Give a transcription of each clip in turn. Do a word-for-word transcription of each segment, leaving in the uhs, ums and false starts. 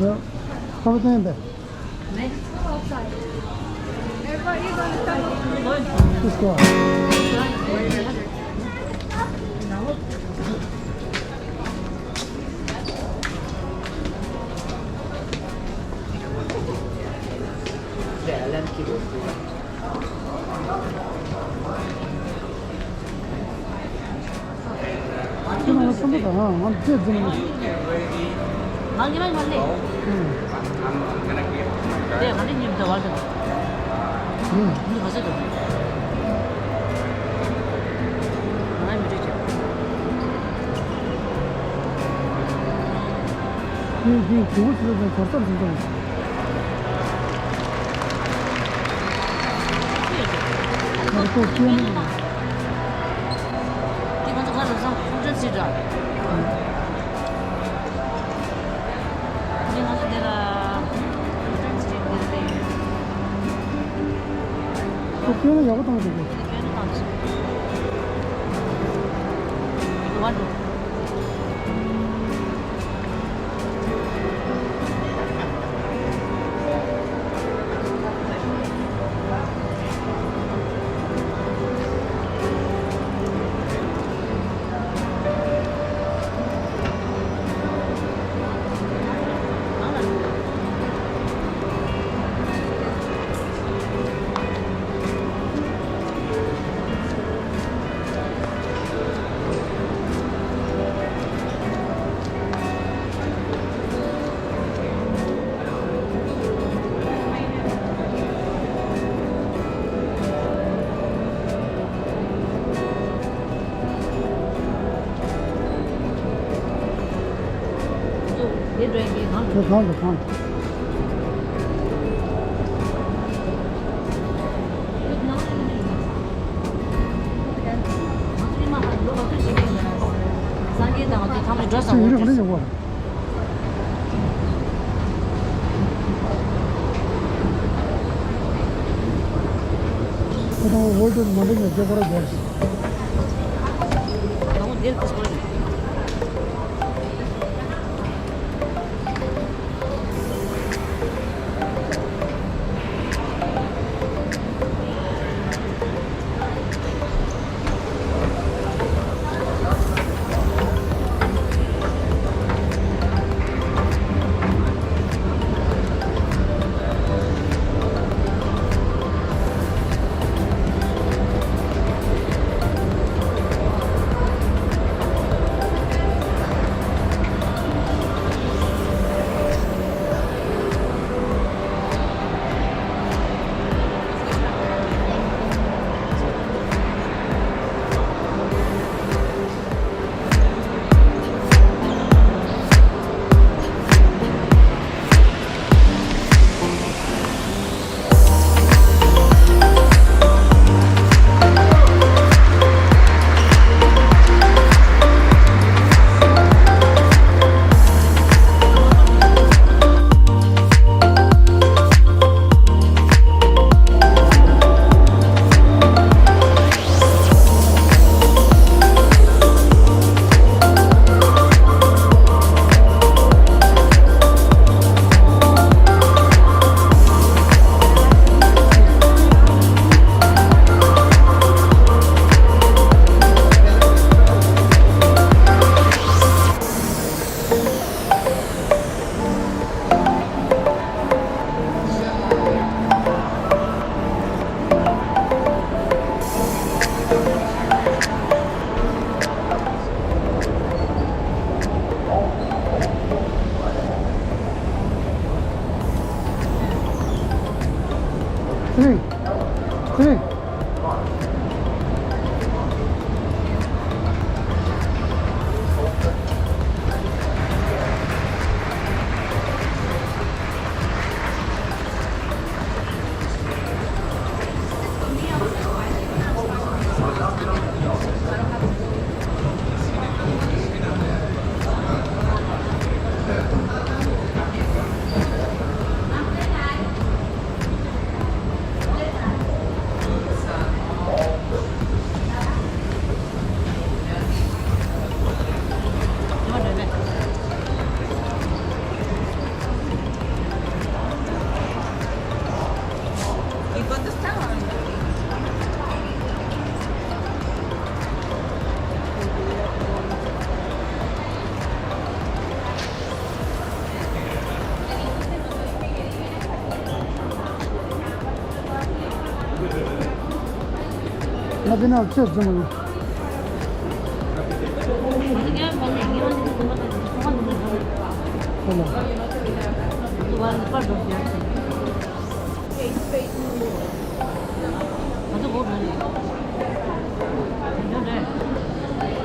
Cover them there. Let's go. ཁོ་སྐྱོན་ཡག་པོ་བཏང་འདུག་གས། སངས་རྒྱས་དང་དེ་ཚང་མ་འགྲོ་ས་འོ་དེ། ཁོ་དང་འོ་དེ་མ་འདྲ་ནས་རྒྱ་གར་རྒྱལ་ཞིག་ཨ་དེ་ན་ཅི་ཟེར་མ་ཡིན།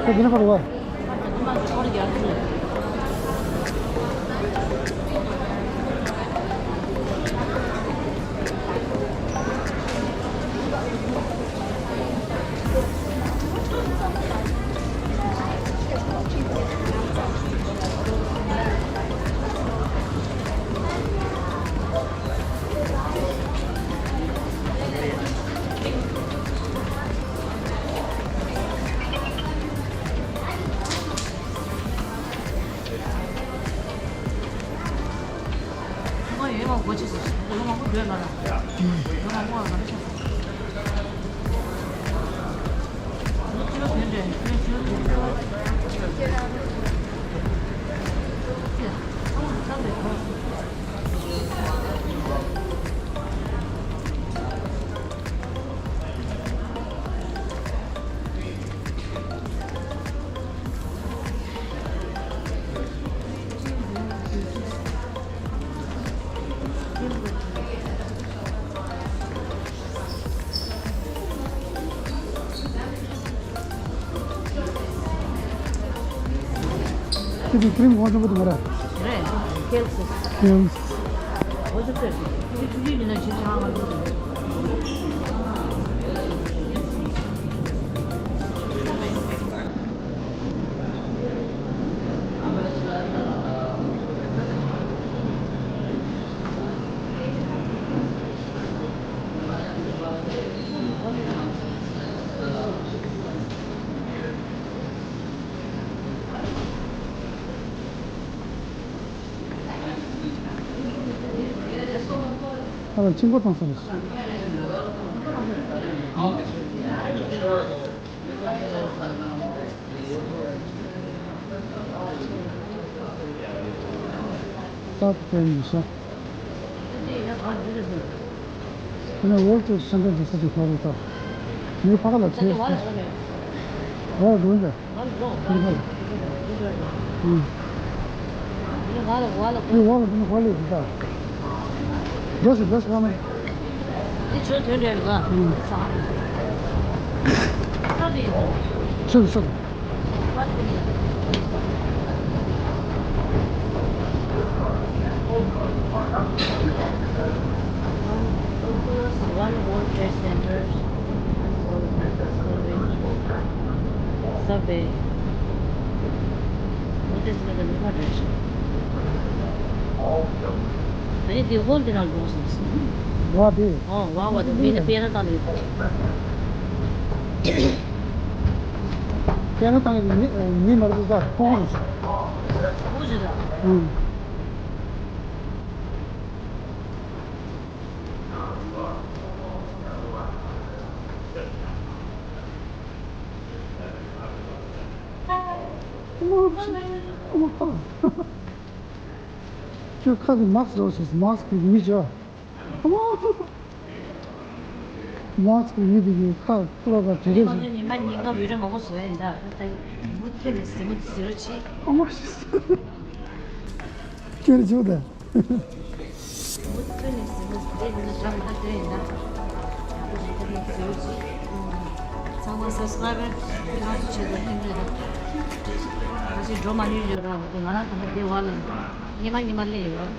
ཨ་དེ་ན་པར་བ། ཁྱེད་ཀྱི་ཀྲིམ་གོང་ཆེན་པོ་དུ་མ་ར། རེད། ཁྱེད་ཀྱི། ཁྱེད། འོ་ཟེར་ཏེ། ཁྱེད་ཀྱི་ཆུ་ཆུ་ཡིན་ན་ཆེ་ཆུང་ང་། ཨ་ལ་ཆིང་ཀོ་ཏང་ས་རེད། ད་དེ་ཡིན་ཤག་ཁྱེད་ནས་World Trade Center དེ་ས་ཅིག་ཧོ་རེད་ད། ངའི་ཕ་ག་ལ་ཁྱེད་ཧོ་རེད་འདུག་ད། ཨུ། ངའི་ཕ་ལ་ཁྱེད་ཧོ་རེད་འདུག་ད། འགྲོ་ཞིག་འགྲོ་ཞིག་ཨ་མ། འདི་ཆོས་དོན་འགྲེལ་ག་ཨུ། ས་རེད། ས་རེད། ཆོས་ཀྱི་ས། One World Trade Center, one World Trade Center, Subway. What is the new address? ཨ་ནི་དེ་ཧོལ་དེ་ནང་འགྲོ་སོང་། ཝ་དེ། ཨོ་ཝ་ཝ་དེ་མི་ནི་པེ་ར་ཏང་ནི། པེ་ར་ཏང་ནི་མི་མི་མར་དུ་ཟ་ཁོང་། ཁོང་ཞིག་ལ། ཨང་། ཁྱོད་ཁ་གི་མཱ་སི་ཀི་ཟེར། མཱ་སི་ཀི་གི་མི་བྱ། མཱ་སི་ཀི་གི་མི་དེ་གི་ཁ་ཀློག་པ་དེ་རེད། ཉི་མ་ཉིན་གང་བི་ཌི་ཡོ་མང་པོ་བཟོ་ཡ་ཡིན་ད། ད་མུ་མཐུད་ནས་ཟིན་མུ་ཟི་རུ་བྱེད། ཁྱོད་རེ་བྱུང་ད། མུ་མཐུད་ནས་ཟིན་མུ་ཟི་རུ་བྱེད། ཚང་མ་སབ་སི་ཀ་རའེབ་ཁྱེད་རང་ཚོ་བྱེད་དགོས་ཕན་ཚུན་རེད། ང་ཚོས་འགྲོ་མ་མྱོང་ཡོད་ར། ང་རང་ད་ལྟ་བདེ་བ་ལ་ཉི་མ་ཉི་མ་སླེབས་ཡོད།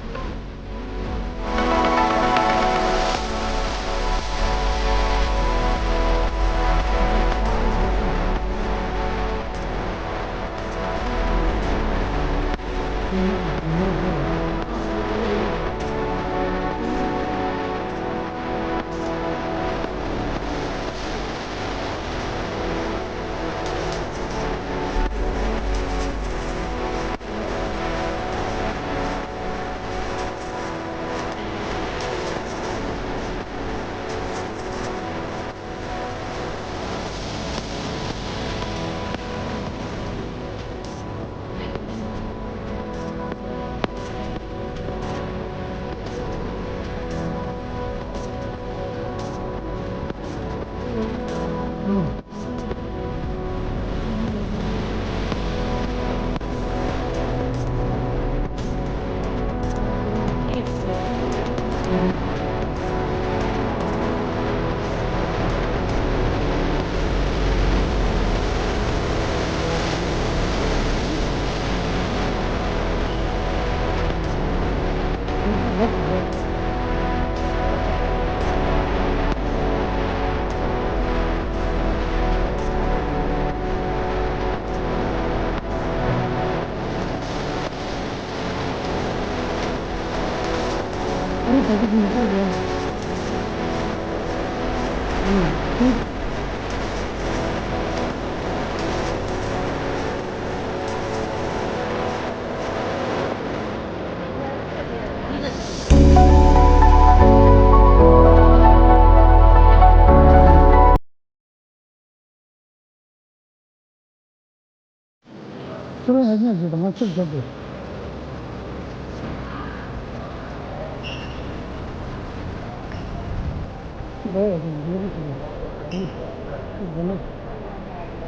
ཁྱོད་རང་ཡར་ཉན་ཟེར་དང་ང་ཚུར་འཛེགས་དགོས།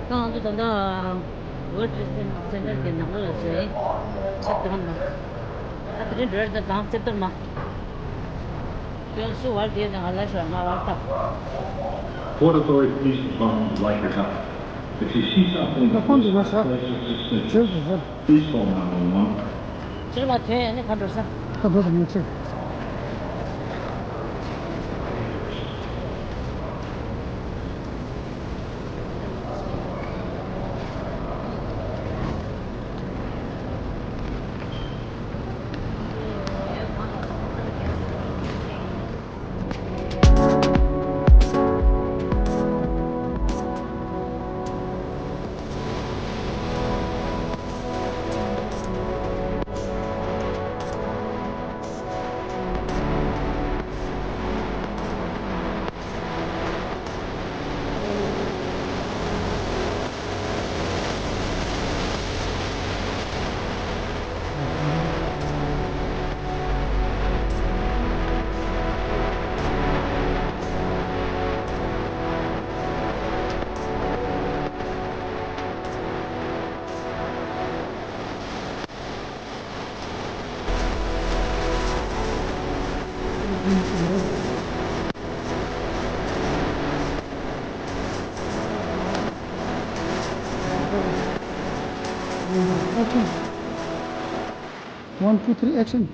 ད་ང་ཚོ་ད་ལྟ་World Trade Center གྱི་ནང་ལ་ཟེར། ཆ་དང་ན། ད་དེ་རིང་འགྲོ་ཡ་ད་དང་རྩེ་ལྟར་མ། ཁྱོད་སུ་བར་དེ་ནས་ང་ལ་ཤོར་ང་བར་ཐག Port Authority police department would like your help. If you see something that looks like a suspicious, please call nine one one. ཕྱིར་ལ་ཐོན་ཡ་ནི་ཁ་འགྲོ་ས། ཁ་འགྲོ་ས་ངས་ཕྱིར། One, two, three, action.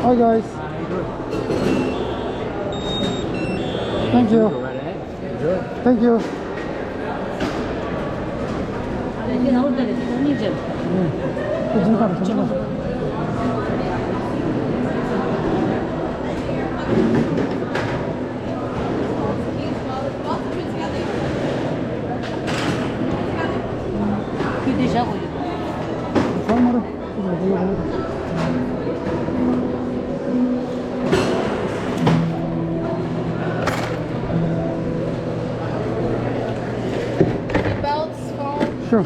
Hi guys. Thank you. Thank you. Sure.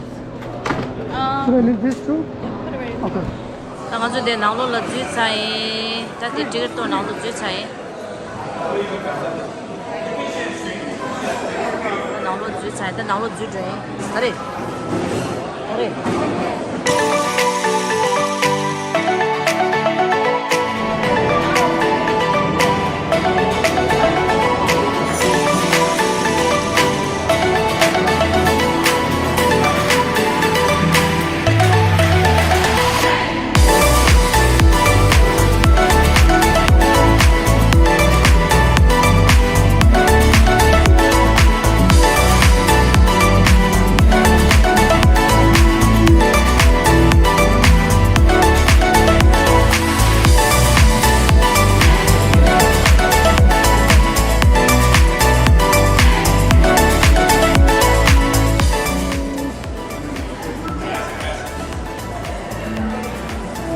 Will these two? Okay. ད་ང་ཚོ་འདི་ནང་ལོགས་ལ་འཛུལ་ཚར་ཡིན། ད་དེ་ཊི་ཀེ་ཊི་གཏོང་ནང་ལོགས་འཛུལ་ཚར་ཡིན། ནང་ལོགས་འཛུལ་ཚར་ཡིན། ད་ནང་ལོགས་འཛུལ་འགྲོ་ཡིན། ད་རེད། ད་རེད།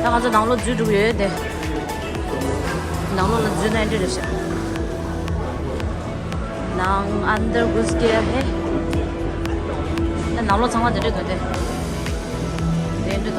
ད་ང་ཚོ་ནང་ལོགས་འཛུལ་འགྲོ་གི་ཡོད་དེ། ནང་ལོགས་ལ་འཛུལ་ན་འདི་རེད་ཤག་ནང་ཨན་དར་གུས་ཀེ་ཧེ། ད་ནང་ལོགས་ཚང་མ་དེ་འདྲ་འདུག་སྟེ། དེ་འདྲ་འདུག་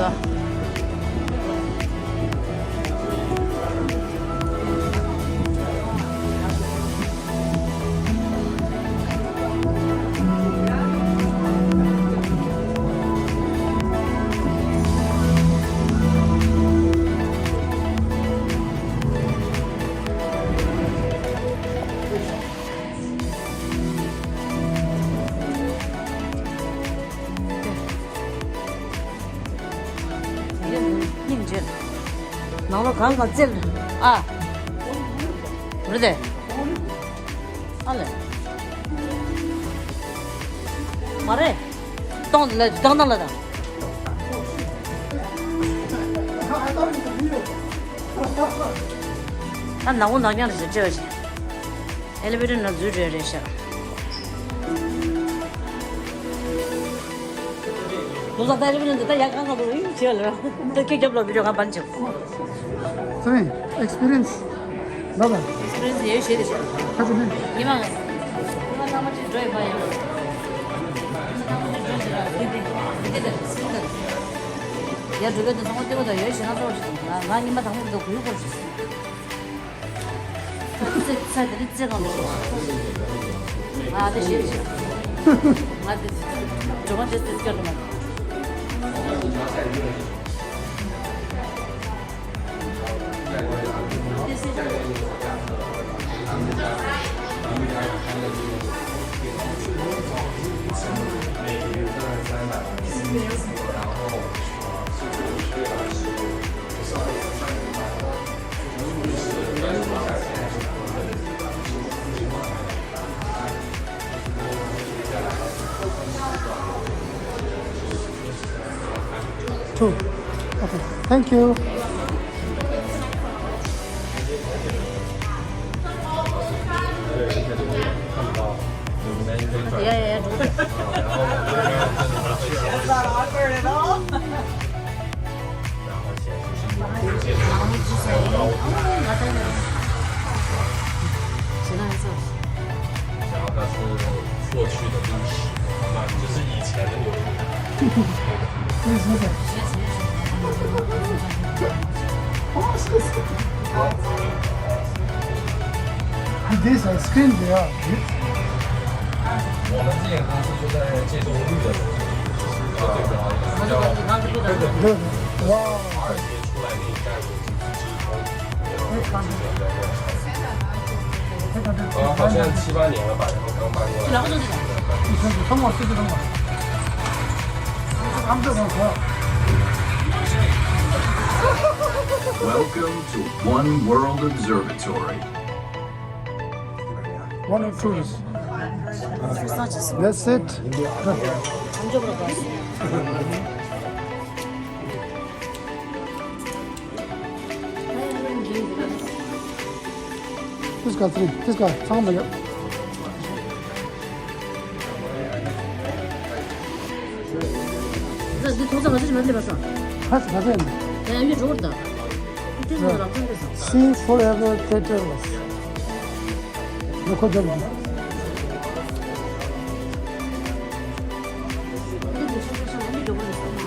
སྙིང་རྗེ། ནང་ལོགས་གང་ག་བཙལ། ཨ། རེད་དེ། ཨ་ལས། མ་རེད། གཏོང་ལ་གཏོང་སྟངས་ལ་དང་། ཨ་ནག་པོ་ནག་རྐྱང་རེད་ཟེར་བྱས་པ་ཞིག་ཨེ་ལི་ཝེ་ཊར་ནང་འཛུལ་འགྲོ་ཡ་རེད་ཤག་ལོ་ཙཱ་ད་ཨེ་ལི་ཝེ་ཊར་འདི་ད་ཡག་གང་ག་འདུག་ཡིན་བྱས་ལ་ད་ཁྱེད་རྒྱབ་ལ་བི་ཌིའོ་གང་བན་ཅིག་ཚེ་རིང་ཨེག་སི་པི་རི་ཡན་སི་ལ་ལ། ཨེག་སི་པི་རི་ཡན་སི་ཡོད་ཤེས་དེ་ཤག་ཁ་ཅིག་ནི། ཉི་མ། ཉི་མ་ཚང་མ་ཅིག་འགྲོ་ཡོད་པ་ཡང་། ཉི་མ་ཚང་མ་ཅིག་འགྲོ་ཟེར་ར་དེ་དེ་དེ་དེ་སིང་གལ། ཡར་འགྲོ་གི་དེ་ཚང་མ་ལྟེ་བ་དང་ཡོད་ཤེས་ན་གཙོ་བོ་ཞིག་དང་ང་ང་ཉི་མ་དང་པོ་འདུག་གུ་ཡུ་སྐོར་ཞིག་ཚ་དེ་རིགས་རྩེ་གང་ལ་ཞོག་ང་དེ་ཞེས་ཞིག་ང་དེ་འགྲོ་མ་བྱེད་ཚེ་སྐྱོ་རུ་མ། Two. Okay. Thank you. 然后它是过去的历史，那就是以前的牛。This ice cream, they are. 我们这点公司就在建中路的，就对标一个叫对对对，哇。二街出来那一带的。 啊，好像七八年了吧，然后刚搬过来。 Welcome to One World Observatory. One of tourists. That's it. This guy, three. This guy, ཚང་མ་ཡོད། འདི་ཐོག་ས་ག་ཚོད་ཅིག་མ་སླེབས་པ་སོང་། ཧ་ས་ག་ཚོད་ཡིན། ཡ་ཡོད་འགྲོ་བར་ད། འདི་ཐོག་ས་རང་ཚང་རེད་སོང་། See forever theater was. འདི་ཁོ་འདྲ་མི་འདུག་འདི་འདི་ཤོག་ཤོག་ཤོག་འདི་འགྲོ་བར་རེད་སོང་།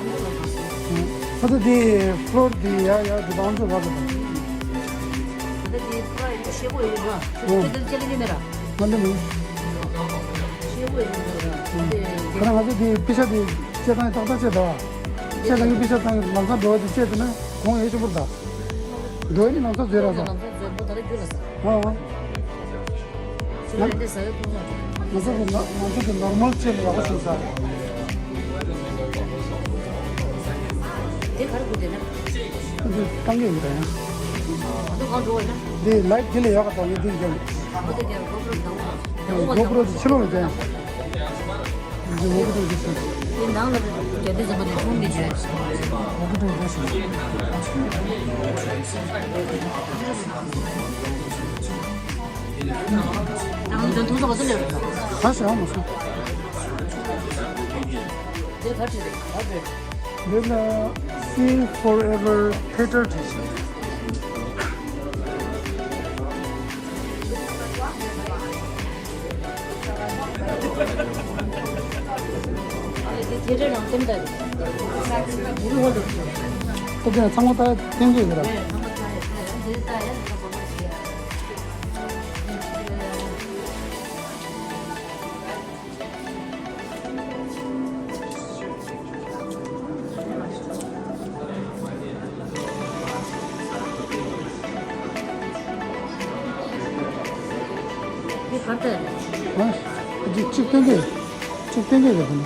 ང་ཚོ་དེ་ཕློར་དེ་ཡ་ཡ་དེ་བང་ཚོ་བ་དེ་དང་། ད་ལྟ་དེ་ཕློར་ཡིན་ཤེས་གོ་ཡོད་ར། ཨོ། ཁྱེད་ཚོ་ཅི་ལ་ཉོས་མེད་ར། ང་འདི་མིན། ཤེས་གོ་ཡོད་ར། ཨོ། དེ་ཁ་ང་ཚོ་དེ་པི་ཤ་དེ་ཅེ་དང་ཏག་ཏག་ཅེ་ད། ཅེ་དང་གི་པི་ཤ་དང་ལམ་སང་འགྲོ་བ་དེ་ཅེ་དེ་ན་གོང་ཡེ་ཤོ་པུར་ད། འགྲོ་ཡི་ནི་ལམ་སང་བཟོས་ར་ད། ལམ་སང་བཟོས་པོ་ད་ལྟ་རྒྱུ་ལ་ས། ཨོ། ང་ཚོ་གི་ང་ཚོ་གི་ནོར་མལ་ཅན་ཡག་པོ་བྱུང་ས། དེ་ག་རེ་དགོས་དེ་ན། འདི་བཏང་གི་ཡིན་པས། ང་ཚོ་གང་འགྲོ་བ་ན། འདི་ལའིབ་དེ་ལས་ཡག་ག་དང་ཡིན་དེ་འཇོན། ང་ཚོ་གི་གོ་པྲོ་དང་། གོ་པྲོ་དེ་ཕྱི་ལོགས་ལ་འཇོན། འདི་གོ་པྲོ་དེ་ཕྱི། དེ་ནང་ལ་རྒྱ་དེ་ཟམ་པ་དེ་ཁོང་གི་འཇོན། གོ་པྲོ་དེ་ཕྱི། ད་ང་ཚོ་མཐོང་ས་ག་ཚོད་སླེབས་རེད། ད་ཞག་མ་སོང་། འདི་ལ་See Forever Theater བྲིས་ཤག་དེ་ཚང་མ་ད་བསྟན་གྱི་ཡོད་ར། འདི་ག་ལྟར། ཨ། འདི་གཅིག་སྟོན་གྱི། གཅིག་སྟོན་གྱི་རེད་དམ།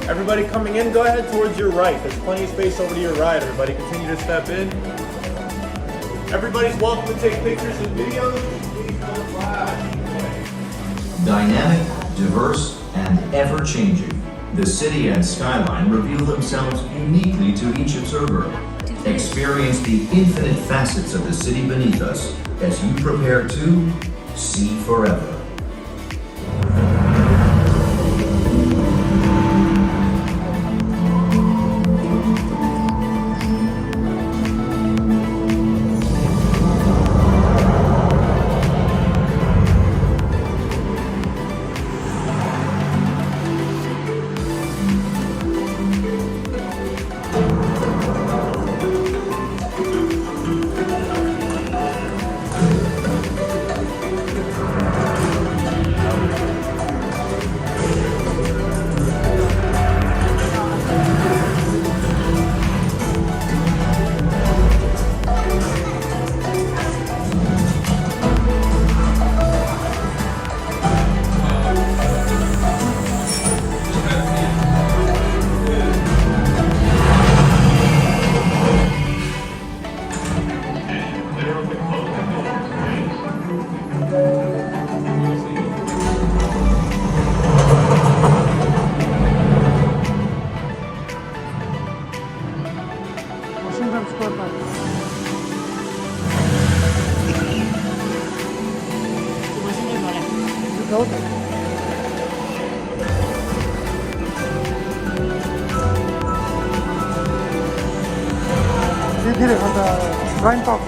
Everybody coming in, go ahead towards your right. There's plenty of space over to your right. Everybody continue to step in. Everybody's welcome to take pictures and videos. Please don't flash. Dynamic, diverse, and ever-changing, the city and skyline reveal themselves uniquely to each observer. Experience the infinite facets of the city beneath us as you prepare to see forever. Washington Square Park. Washington Park. འདི་འདི་རེད་ཁ་ད་Bryant Park.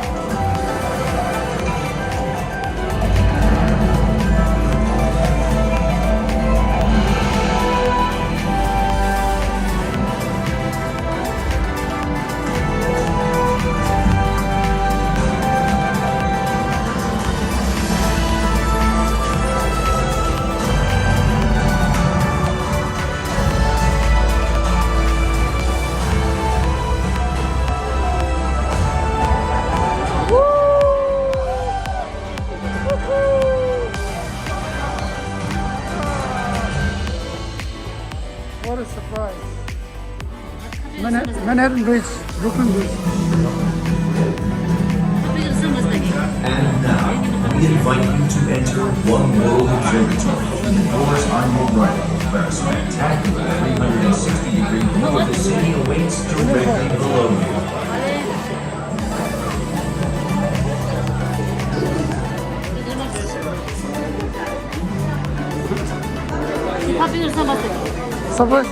What a surprise. Manha- Manhattan Bridge, Brooklyn Bridge. And now, we invite you to enter One World Observatory. The doors are no brighter, but a spectacular three hundred sixty degree view of the city awaits directly below you. Surprise.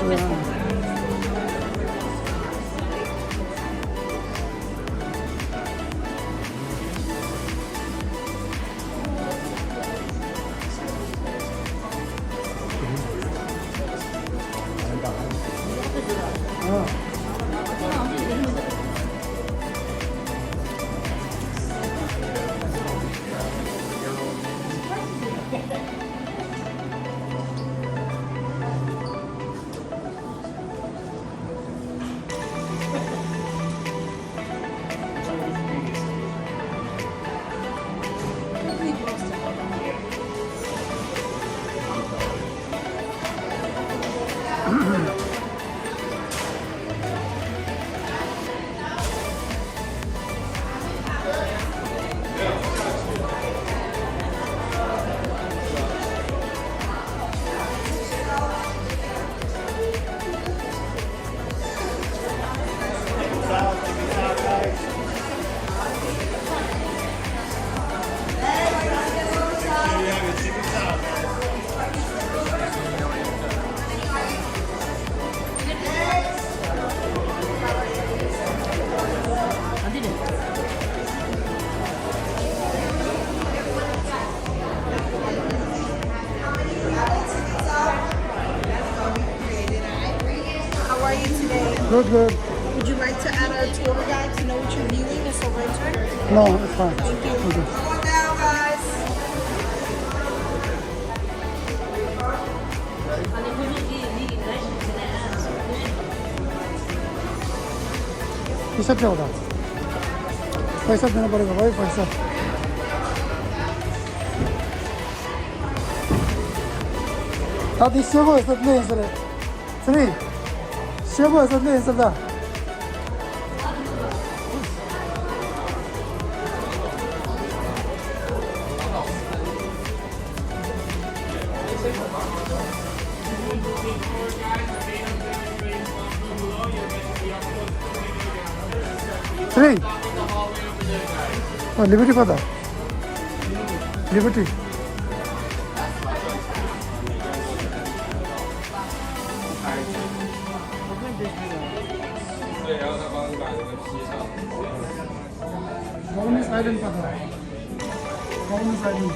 How are you today? Good, good. Would you like to add a tour guide to know what you're viewing as a renter? No, it's fine. Thank you. Thank you. Come on down, guys. पैसा क्या होता? पैसा देना पड़ेगा भाई, पैसा। ད་དེ་ཤེལ་སྒོ་ཡོད་ས་ལེན་ཟེར། ཚེ་རིང་། ཤེལ་སྒོ་ཡོད་ས་ལེན་ཟེར་ད། ཚེ་རིང་། ཨ། ལི་བར་ཊི་པ་ད། ལི་བར་ཊི། Governors Island पता है। Governors Island।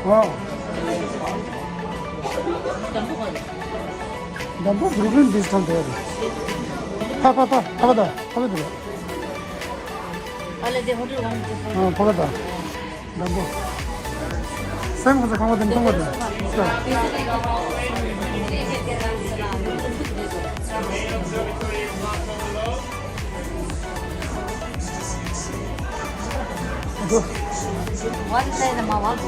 हाँ। Dumbo Brooklyn Beach था। पा पा पा पा दा पा दा। हाँ, पा दा। Dumbo. Same for the Kangwa Dam, Kangwa Dam. One side, ma, one.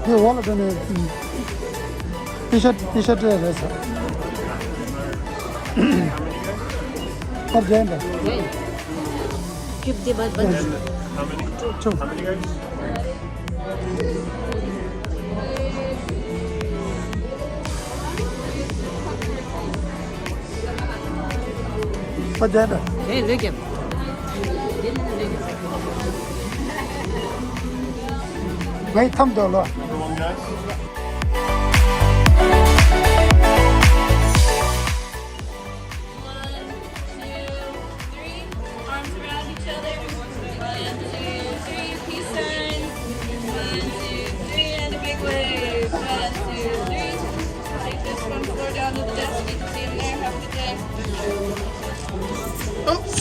ये वाला देने। T-shirt, T-shirt है वैसा। अब जाएंगे। Keep the bus, bus. Two. But then, hey, look at. Wait, come down, look. One, two, three. Arms around each other. One, two, three. Peace sign. One, two, three. And a big wave. One, two, three. Take this one floor down to the desk. You can see him there. Have a good day. Oops.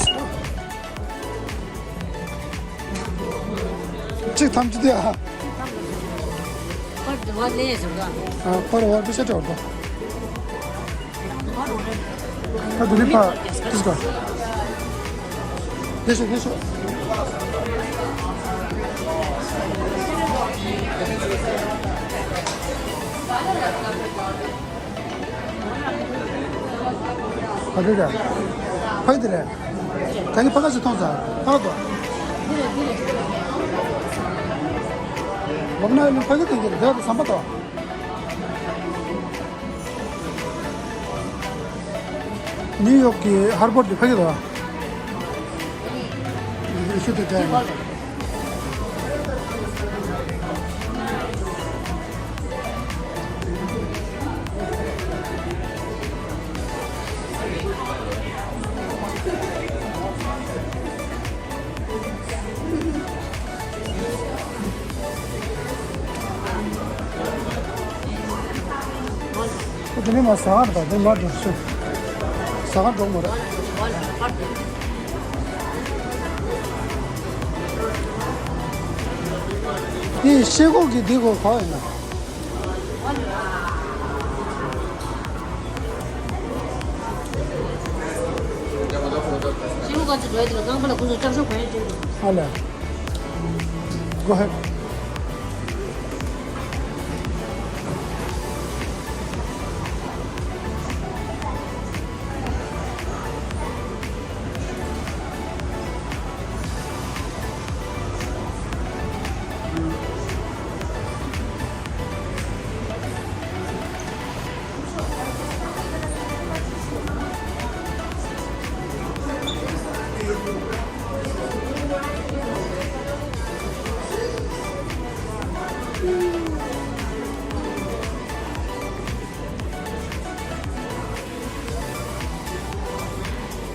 གཅིག་ཐམས་ཅད་དེ་ཨ། པར་དུ་བ་ལས་བཟོ་ག་ཨ། པར་བ་དུ་ཤ་ཅོག་གོ་ཨ། དུ་ནི་པ་དུས་ག་དེ་ཤོ་དེ་ཤོ། ཨ་རེ་རེ། ཕ་གི་དེ་རེད། ད་ནི་ཕ་ག་ཞིག་མཐོང་ཚར། ཕ་ག་དོ། ལོག་ན་ནི་ཕ་གི་དེ་གི་རེད། དེ་ཟམ་པ་དོ། ནིའུ་ཡོག་གི་ཧར་བོར་དེ་ཕ་གི་དོ། ཤུ་དེ་དེ། དེ་ནས་མ་ཟ་གར་དང་དེ་མ་འགྲོ་ཤོག་ཟ་གར་འགྲོ་མ་རེད། དེ་ཤེལ་སྒོ་གི་དེ་གོ་ག་ཡིན་ན། ཤེལ་སྒོ་ག་ཚོད་འགྲོ་ཡ་དེ་ལ་རྐང་པ་ལ་ཁོ་ཚོ་ལྕགས་ཤོག་གོན་ཡ་བྱེད་དགོས། ཨ་ལས། Go ahead.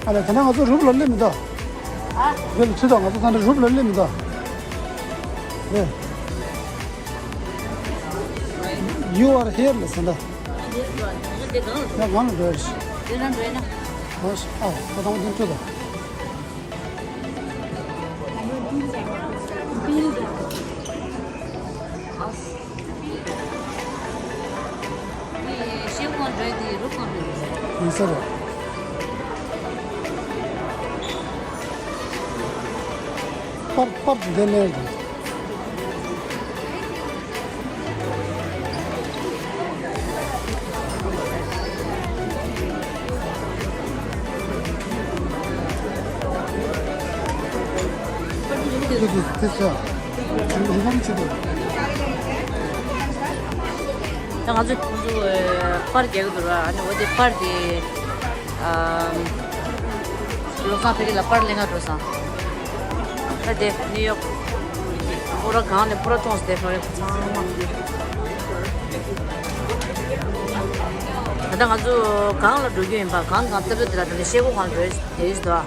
ཨ་ལས། ད་ནང་ང་ཚོ་རུབ་ལ་སླེབས་མི་འདུག་ཨ། རེད། ཚུལ་དང་ང་ཚོ་ད་ནང་རུབ་ལ་སླེབས་མི་འདུག་རེད། You are here ལ་ཟེར་འདུག་ཡ་གང་ལ་འགྲོ་ཡ་རེད། འོ་ཤི། ཨ། ད་དང་འདི་འཕྲོད་དང་། ཡིན་ས་རེད། པར་པར་དེ་ལས་རེད། ད་ང་ཚོ་ཁོང་ཚོ་པར་རྒྱག་གི་འདུག་ར། ཨ་ནི་འོ་དེ་པར་དེ། ཨམ། བློ་བཟང་ཕ་གི་ལ་པར་ལེན་ག་འགྲོ་སོང་། ད་དེ་ནིའུ་ཡོག་ཕོ་ར་གང་ནས་ཕོ་ར་གཏོང་སྟེ་ཕ་གི་ཚང་མ། ད་ལྟ་ང་ཚོ་གང་ལ་འགྲོ་རྒྱུ་ཡིན་པ། གང་གང་སྟབས་བདེ་དེ་ལ་ད་ནི་ཤེལ་སྒོ་གང་ལ་འགྲོ་ཡི་དེ་ཡིན་ཟེར་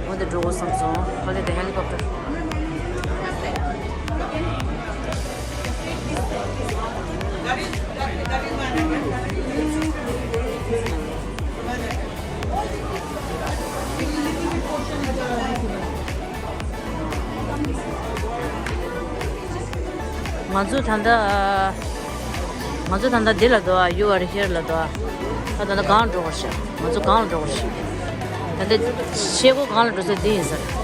བ། འོ་དེ་འགྲོ་དགོས་བསམ་སོང་། ཕ་གི་དེ་ཧེ་ལི་ཀོབ་ཊར། ང་ཚོ་ད་ལྟ། ང་ཚོ་ད་ལྟ་འདི་ལ་འདུག་ཨ། You are here ལ་འདུག་ཨ། ད་ལྟ་གང་འགྲོ་དགོས་ཤག་ང་ཚོ་གང་འགྲོ་དགོས་ཤག་ད་ལྟ་ཤེལ་སྒོ་གང་ལ་འགྲོ་ས་འདི་ཡིན་ས་རེད།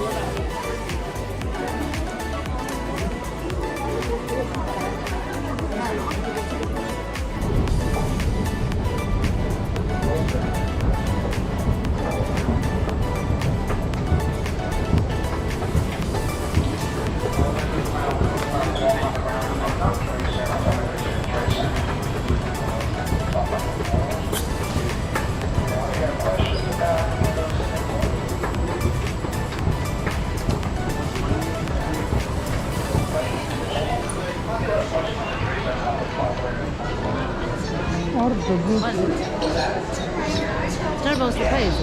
Starbucks ལ་ཕ་ཡིན།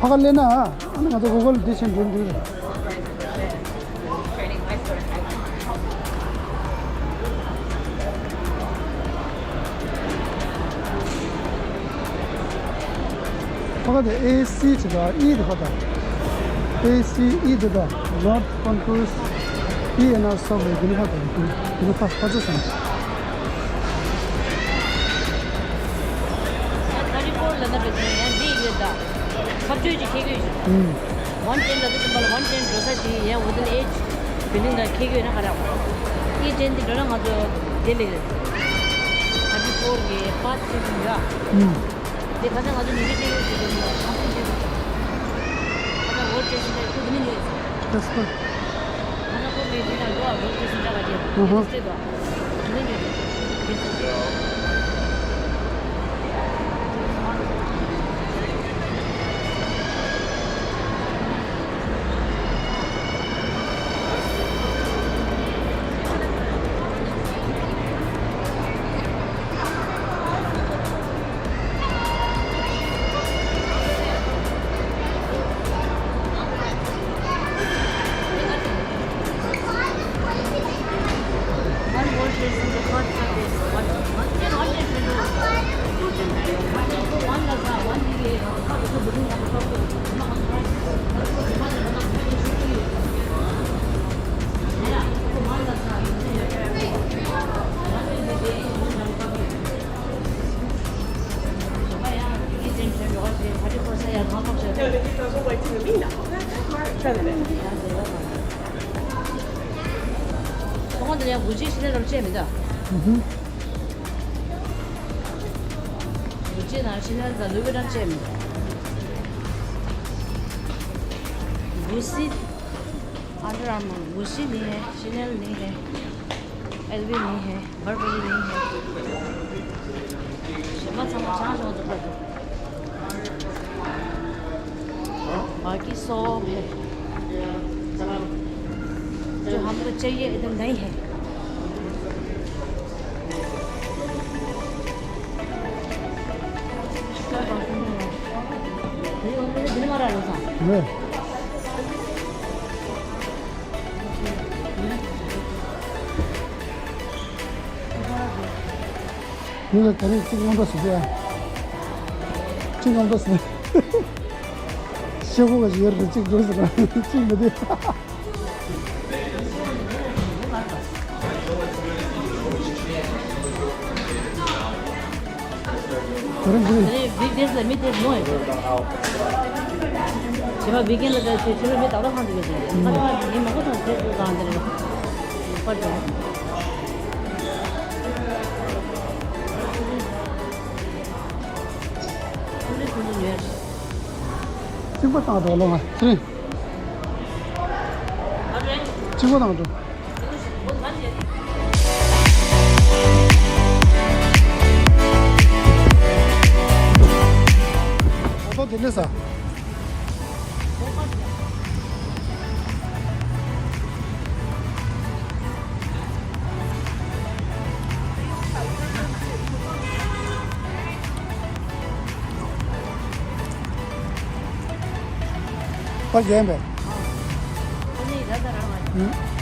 ཕ་ག་ལེ་ན། ཨ་ནི་ང་ཚོ་གོ་གོལ་འདི་ཕྱིན་འགྲོ་འདུག་ཕ་ག་དེ་ཨེ་སི་དེ་དང་ཨི་དེ་ཕ་དང་། ཨེ་སི་ཨི་དེ་དང་། North Concourse ཨི་ཨེན་ཨར་Subway དེ་ནི་ཕ་དང་དེ་ནི་ཕ་ཕ་ཚ་སང་། ད་རི་ཀོར་ལ་ན་བེ་ཚན་ཡང་འདི་ཡོད་ད། ཁ་གཅོད་ཅིག་ཁེ་གོས་ཤིག་ཨུམ། ཝན་ཊེན་ལ་དུ་ཙམ་པ་ལ་ཝན་ཊེན་འགྲོ་ས་དེ་ཡང་ཝི་དིན་ཨེ་ཇི་བི་ལིང་དང་ཁེ་གོས་ན་ག་ར། ཨི་ཊེན་དེ་འགྲོ་ན་ང་ཚོ་དེ་ལེགས་རེད། ཐར་ཊི་ཕོར་གི་པཱ་ཐི་ཅིག་ཡིན་ར། ཨུམ། དེ་ཁ་སང་ང་ཚོ་ཉི་མ་ཁེ་གོས་ཞིག་འགྲོ་ན་ཁ་སང་དེ་ཁ་སང་ཝོར་ཊེ་སི་ལ་ཁུ་དེ་ནི་ཉོས་ཚེ། That's good. ཁ་སང་ཁོ་མེད་དེ་ན་འགྲོ་ཨ་ཝོར་ཊེ་སི་འདྲ་ག་དེ་ཨུ་ཧུ། དེ་ནི་ཉོས་ཚེ། ཁོང་དེ་ནས་གུ་ཅི་ཤི་ནས་རོགས་བྱས་མི་འདུག་གུ་ཅི་ནང་ཤི་ནས་ད་ལུས་པའི་རང་བྱས་མི་འདུག་གུ་སི། Under Armour, Gucci नहीं है, Chanel नहीं है, L V नहीं है, Burberry नहीं है। शर्मा समझ आ जाओ तो कर दो। बाकी सब है। जो हमको चाहिए, इधर नहीं है। 네. ངས་ད་རེས་གཅིག་ངོ་འདྲ་ཞིག་བྱས། གཅིག་ངོ་འདྲ་ཞིག་ཤེལ་སྒོ་ག་ཞིག་ཡོད་རེད། གཅིག་འགྲོ་ཟེར་ན་གཅིག་མི་བདེ། ད་རེས་འདི་རེད། Big Dance ལ་མི་དེ་མང་ཡོད་རེད། བྱས་པ་Big Dance ལ་ད་ཆེ་ཆེ་ལ་མི་དག་ལ་ཧང་དུ་ཡོད་ཟེར། ད་ང་མི་མང་པོ་དང་ཁྱེད་ཚོ་དང་དེ་རེད་པར་དེ། ཚིག་པ་བཏང་འགྲོ་ལོ་ང་ཚེ་རིང་། ཚིག་པ་བཏང་འགྲོ། ཨོ་ཏོ་དེ་ལས་ས། པ་རྒྱན་པས། ཨ་ནི་ར་ད་ར་བ། ཨུ།